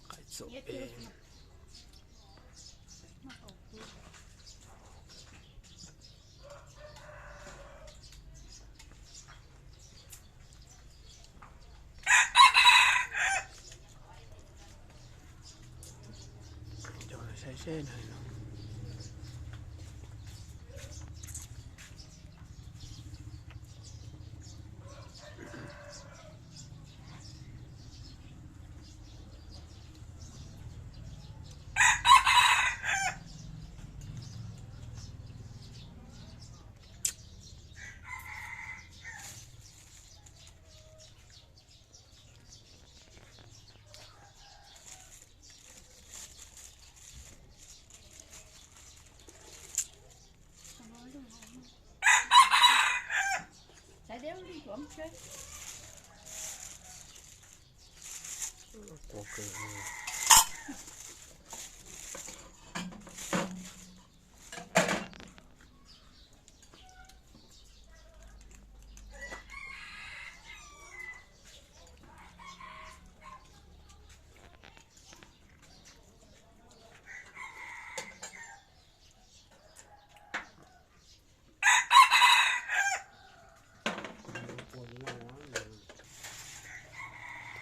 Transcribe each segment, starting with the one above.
Qaib txuam peb. Cov saib seb no.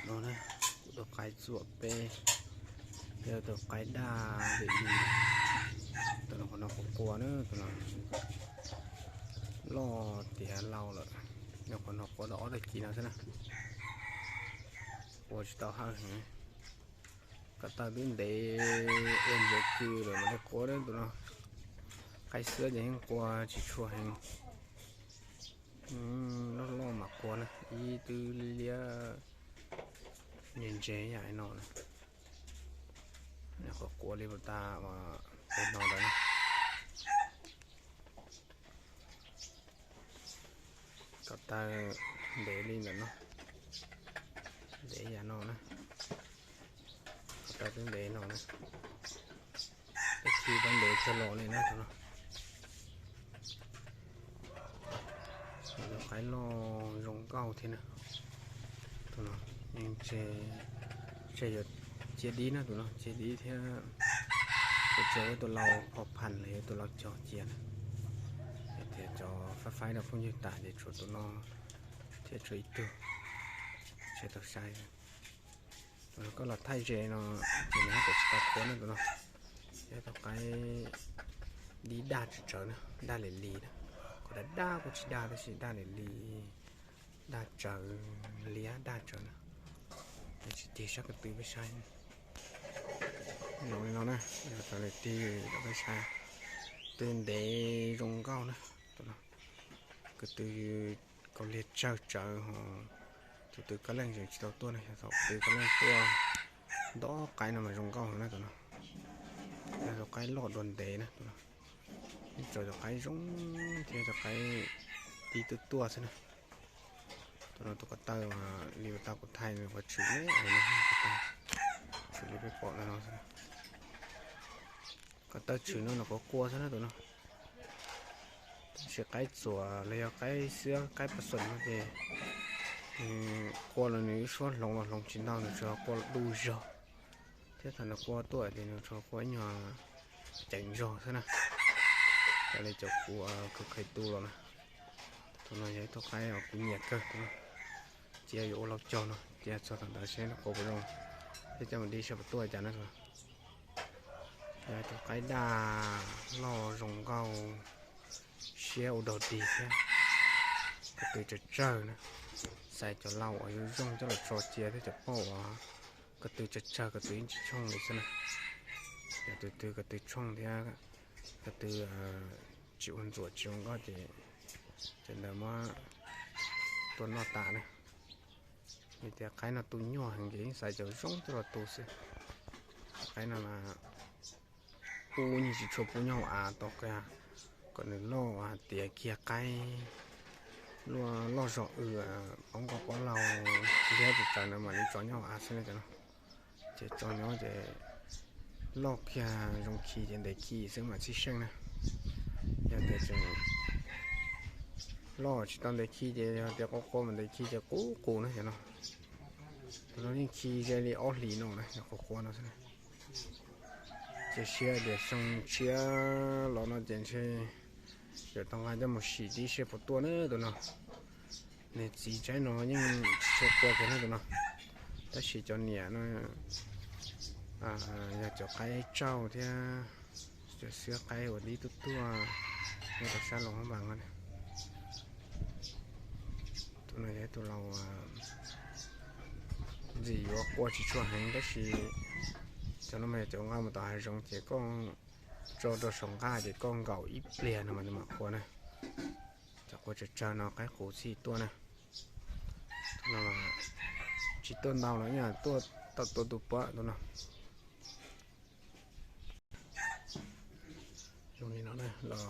No na, kuv tus qaib txuam peb, yog tus qaib daj li li. Tus no qhov no quav qua na, tus no loj tiav laus lawm, yog qhov no quav tau ob tag kis no xwb na. Qua tsis tau hawj heev. Ko taw twb ntev ua ntsev kws lawm mam li quav tus no. Qaib xwb ces yeej qua tsis tshua heev. Loj loj mam quav na, ib twb liab ntse ntse yam no na. Qhov quav li pas tas pem no ntawd na. Ko taw ntev li ntawm no, ntev yam no na. Ko taw twb ntev no na, tab sis twb ntev kawg los li na tus no. Tus qaib loj zoo nkauj thiab na. Tus no yeej tseg yuav cia dib na, tus no cia dib thiab. Ces tseg ua tus lau phom pham los yog tus lau cog cia na. Ces cov faib faib rau phooj ywg tas ces tshuav tus no thiab tshuav ib tug tseg tau saib. Tus no koj los thaij ze no ces nws haj tseem tsis tau quav na tus no. Yog tus qaib dib daj tsawv tsawv na, daj li li na. Qhov daj daj kuj tsis daj tab sis daj li li, daj tsawv, liab daj tsawv na. Tsis tig sab ko tw peb saib. Zoo li no na, raws li tig rau peb saib. Tw ntev zoo nkauj na. Tus no ko tw kaus liag tsawg tsawv ho, tus tw kab leej tseem tsis tau tuaj na, yog thaum tw kab leej tuaj nto qaib no mas zoo nkauj heev na tus no. Yog tus qaib loj dua ntev na tus no. Ib tsoom tus qaib zoo thiab tus qaib tib tub tuaj xwb na. Tus no tus ko taw li ko taw kuv thaij nws qhov tshwm li, tshwm li peb pom ntawm no xwb. Ko taw tshwm no nws quav qua xwb na tus no. Tab sis qaib txuas los yog qaib xiab qaib pas xoom no ces qua los nws ib suab hloov los hloov tsis ntau, nws tsuas qua du zog. Thiab thaum nws qua tuaj ces nws tsuas qua ib nyuag ceev zog xwb na. Raws li cov kuv khaws tu los na. Tus no yog ib tug qaib uas kuv nyiam kawg tus no. Cia yuav ua lau cog no, cia txog thaum ntawd seb nws quav puas zoo thiab coj mus dib seb puas tuaj cas na. Yog ib tug qaib daj loj zoo nkauj, siab ua dog dig thiab. Ko tw tsawg tsawg na, xaiv cov lau uas zoo zoo coj los tso cia thiab cov pauj uas ko tw tsawg tsawg ko tw yeej tsis tshooj li xwb na. Yog tus twg ko tw tshooj thiab ko tw tsis ua ntxuam tsis ua nkoj ces cov ntawd muab tua noj tas na. Vim tias qaib no tu nyuaj heev ces yeej xaiv cov zoo coj los tu xwb. Qaib no mas pub yeej tsis tshua pub nyob hauv av tau kiag, kom nws loj hais tias kiag qaib luaj loj zog w, pob nkoj pob laug liab tsawv tsawv na mam li tso nyob hauv av xwb na cov no. Ces tso nyob ces loj kiag zoo khi ces ntev khi xwb mam txhij seej na. Yog tias tseem Loj tsis tau ntev khi ces yog tias qua qua mas ntev khi ces qub qus na cov no. Tus no yeej khi ze li ob hlis no na, yog qua qua no xwb na. Ces siab tias xyoo tshiab los no ces ntshe yuav tau nqa coj mus sim tib si puas tuaj na tus no. Nws txiv tsaib no yeej tsis tshua qua kiag na tus no, tab sis cov niam no yog cov qaib tsauj thiab cov xwab qaib uas dib tuaj tuaj nyob rau sab Luas Phab Npas no. Tus no yog ib tug laus ntxim yuav qua tsis tshua heev tab sis cov no mas yog cov nqa mus tom hav zoov ces koj tso rau saum nqaj ces koj nkaum ib pliag no mas nws mam qua na. Cov qua tsawg tsawg no qaib qus txhij tuaj na. Tus no tsis tuaj ntau los ib yam tuaj tau tua tus puav tus no. Zoo li no los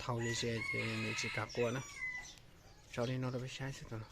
thau li ze ces nws tsis kam qua na. Tso li no rau peb saib xwb tus no.